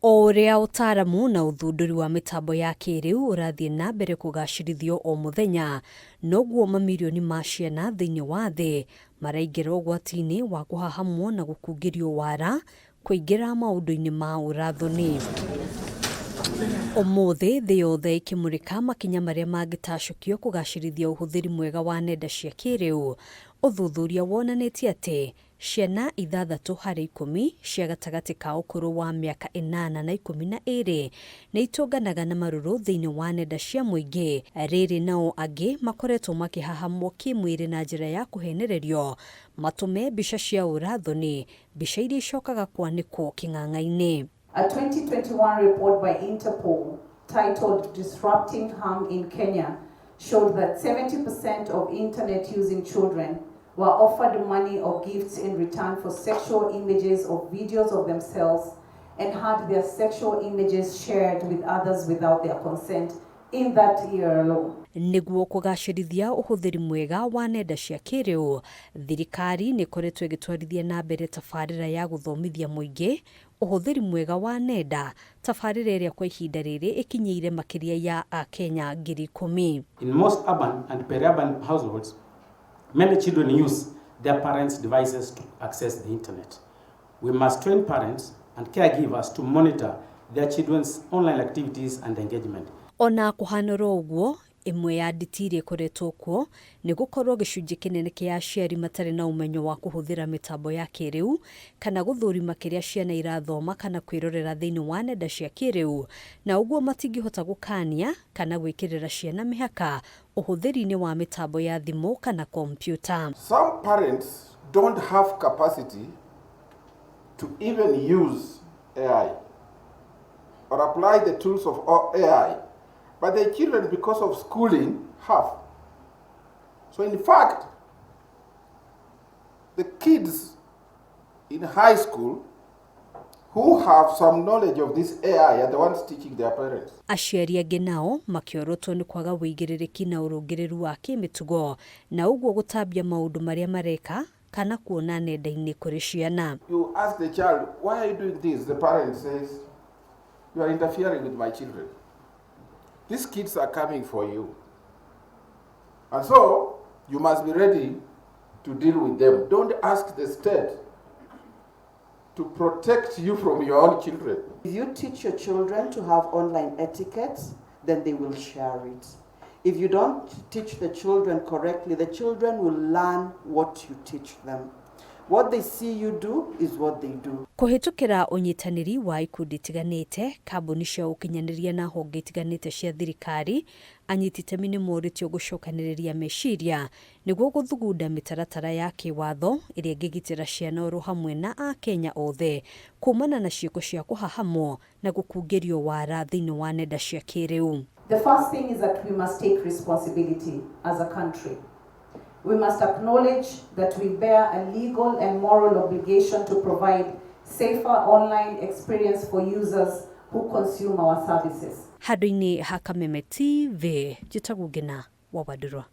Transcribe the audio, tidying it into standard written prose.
O ũrĩa ũtaaramu na ũthundũri wa mĩtambo ya kĩrĩu ũrathiĩ na mbere kũgacĩrithio o mũthenya, noguo mamirioni ma ciana thĩinĩ wa thĩ maraingĩra ũgwati-inĩ wa kũhahamwo na gũkungĩrio wara kũingĩra maũndũ-inĩ ma ũrathoni. Ũmũthĩ thĩ yothe ĩkĩmũrĩka makinya marĩa mangĩtacũkio kũgacĩrithia ũhũthĩri mwega wa nenda cia kĩrĩu, ũthuthuria wonanĩtie atĩ Ciana 6 harĩ 10 cia gatagatĩ ka ũkũrũ wa mĩaka 8 na 12 nĩ itũnganaga na marũrũ thĩinĩ wa nenda cia mũingĩ. Rĩrĩ nao angĩ makoretwo makĩhahamwo kĩmwĩrĩ na njĩra ya kũhenererio matũme mbica cia ũrathoni, mbica iria icokaga kwanĩkwo kĩng'ang'a-inĩ. A 2021 report by Interpol titled Disrupting Harm in Kenya showed that 70% of internet using children were offered money or gifts in return for sexual images or videos of themselves and had their sexual images shared with others without their consent in that year alone. Nĩguo kũgacĩrithia ũhũthĩri mwega wa nenda cia kĩrĩu, thirikari nĩ ĩkoretwo ĩgĩtwarithia na mbere tabarĩra ya gũthomithia mũingĩ ũhũthĩri mwega wa nenda, tabarĩra ĩrĩa kwa ihinda rĩrĩ ĩkinyĩire makĩria ya Akenya 10,000. In most urban and peri-urban households, many children use their parents' devices to access the internet. We must train parents and caregivers to monitor their children's online activities and engagement. Ona kũhana oro ũguo, ĩmwe ya nditi iria ĩkoretwo kuo nĩ gũkorwo gĩcunjĩ kĩnene kĩa aciari matarĩ na ũmenyo wa kũhũthĩra mĩtambo ya kĩrĩu kana gũthũrima kĩrĩa ciana irathoma kana kwĩrorera thĩinĩ wa nenda cia kĩrĩu, na ũguo matingĩhota gũkania kana gwĩkĩrĩra ciana mĩhaka ũhũthĩri-inĩ wa mĩtambo ya thimũ kana kompiuta. Some parents don't have capacity to even use AI or apply the tools of AI, but their children, because of schooling, have. So, in fact, the kids in high school who have some knowledge of this AI are the ones teaching their parents. Aciari angĩ nao makĩorotwo nĩ kwaga wũigĩrĩrĩki na ũrũngĩrĩru wa kĩmĩtugo na ũguo gũtambia maũndũ marĩa mareka kana kuona nenda-inĩ kũrĩ ciana. You ask the child, "Why are you doing this?" The parent says, "You are interfering with my children. These kids are coming for you. And so you must be ready to deal with them." Don't ask the state to protect you from your own children. If you teach your children to have online etiquette, then they will share it. If you don't teach the children correctly, the children will learn what you teach them. What they see you do is what they do. Kũhĩtũkĩra ũnyitanĩri wa ikundi itiganĩte, kambuni cia ũkinyanĩria na honge itiganĩte cia thirikari, anyiti itemi nĩ morĩtio gũcokanĩrĩria meciria nĩguo gũthugunda mĩtaratara ya kĩwatho ĩrĩa ĩngĩgitĩra ciana oro hamwe na Akenya othe kumana na ciĩko cia kũhahamwo na gũkungĩrio wara thĩinĩ wa nenda cia kĩrĩu. The first thing is that we must take responsibility as a country. We must acknowledge that we bear a legal and moral obligation to provide safer online experience for users who consume our services. Handũ-inĩ ha Kameme TV, njĩtagwo Ngina wa Wandũrwa.